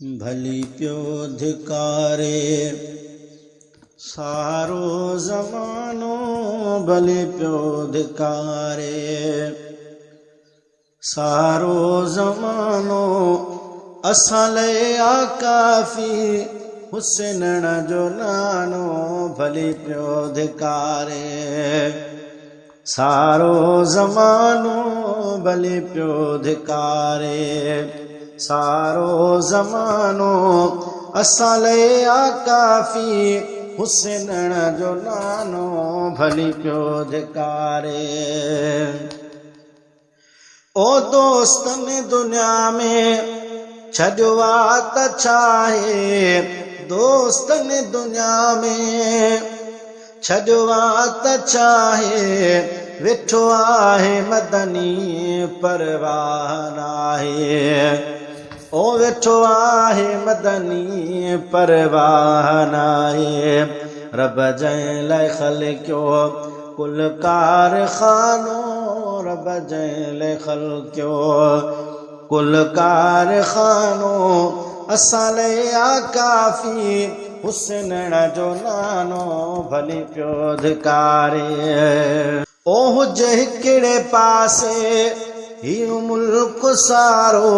ڀلي پيو ڌڪاري سارو زمانو ڀلي پيو ڌڪاري سارو زمانو اسان لئي آ ڪافي حسينڻ جو نانو ڀلي پيو ڌڪاري سارو زمانو ڀلي پيو ڌڪاري سارو زمانو اسان لئي آ ڪافي حسينڻ جو نانو ڀلي پيو ڌڪاري. او دوستن دنيا ۾ ڇڏيو آ ته ڇاهي دوستن دنيا ۾ ڇڏيو آ ته ڇاهي ويٺو آهي مدني پرواهه ناهي او ويٺو آهي مدني پرواهه ناهي رب جنهن لاء خلقيو ڪل ڪارخانو رب جنهن لئه خلقيو ڪل ڪارخانو اسان لئه آ ڪافي حسينڻ جو نانو ڀلي پيو ڌڪاري. او هجي هڪڙي پاسي هي ملڪ سارو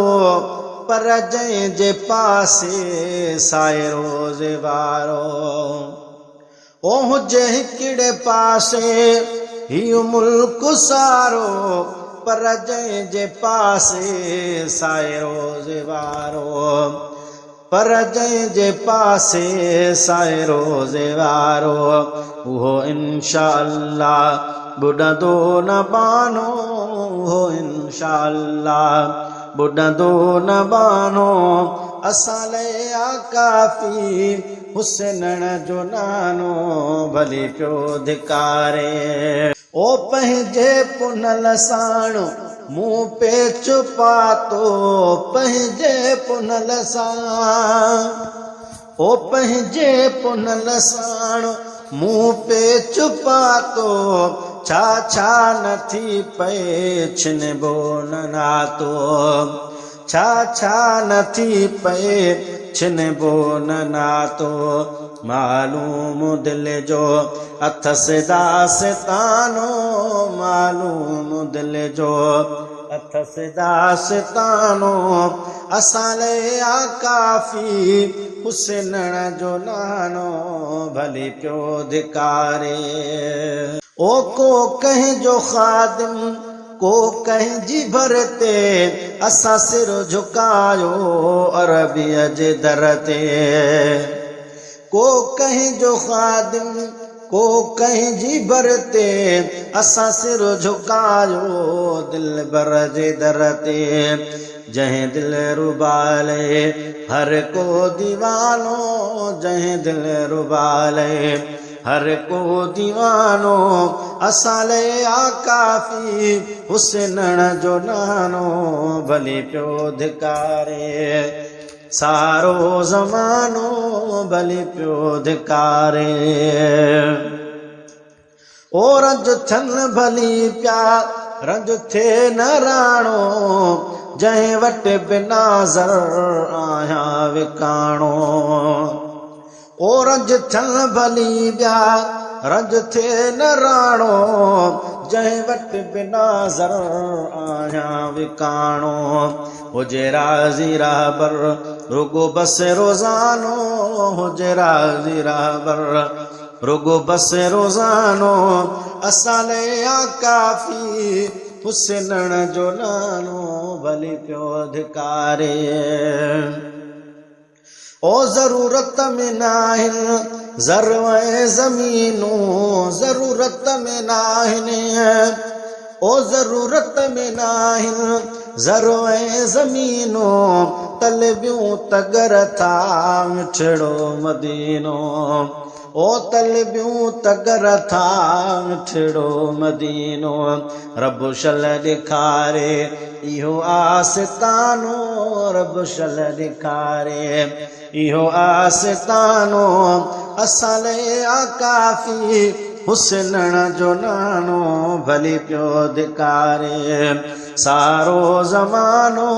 پر جنهن جي پاسي سائي روزي وارو. او هجي هڪڙي پاسي هيء ملڪ سارو، پر جنهن جي پاسي سائي روزي وارو، پر جنهن جي پاسي سائي روزي وارو، اهو انشاء الله ٻڏندو نه ٻانهو، اهو انشاء الله ٻڏندو نه ٻانهو، اسان لئه آ ڪافي. حسينڻ جو نانو ڀلي پيو ڌڪاري. او پنهنجي پنهل ساڻ مون پيچ پاتو پنهنجي پنهل سان او پنهنجي پنهل ساڻ مون پيچ پاتو ڇا ڇا نه ٿي پئي ڇنبو نه ناتو. ڇا ڇا نه ٿي پئي، ڇنبو نه ناتو، معلوم دل جو اٿس داستانو، معلوم دل جو اٿس داستانو، اسان لئه آ ڪافي حسينڻ جو نانو، ڀلي پيو ڌڪاري. او ڪو ڪنهن جو خادم ڪو ڪنهن جي ڀر تي، اسان سر جهڪايو عربيء جي در تي. ڪو ڪنهن جو خادم، ڪو ڪنهن جي ڀر تي، اسان سر جهڪايو دلبر جي در تي. جنهن دل ربا لئي هر ڪو ديوانو، جنهن دل ربا لئي. هر ڪو ديوانو اسان لئه آ ڪافي حسينڻ جو نانو ڀلي پيو ڌڪاري سارو زمانو ڀلي پيو ڌڪاري. او رنج ٿين ڀلي پيا رنج ٿئي نه راڻو جنهن وٽ بنا زر آهيان وڪاڻو. او رنج ٿين ڀلي ٻيا، رنج ٿئي نه راڻو، جنهن وٽ بنا زر آهيان وڪاڻو. هجي راضي رهبر رڳو بس روزانو، هجي راضي رهبر رڳو بس روزانو، اسان لئه آ ڪافي حسينڻ جو نانو، ڀلي پيو ڌڪاري. او ضرورت ۾ ناهن زر ۽ زمينون ضرورت ۾ ناهن او ضرورت ۾ ناهن زر ۽ زمينون طلبيون تگر ٿا مٺڙو مدينو او طلبيون تگر ٿا مٺڙو مدينو رب شل ڏيکاري اهو آستانو رب شل ڏيکاري اهو آستانو اسان لئه آ ڪافي حسنڻ جو نانو ڀلي پيو ڌڪاري سارو زمانو.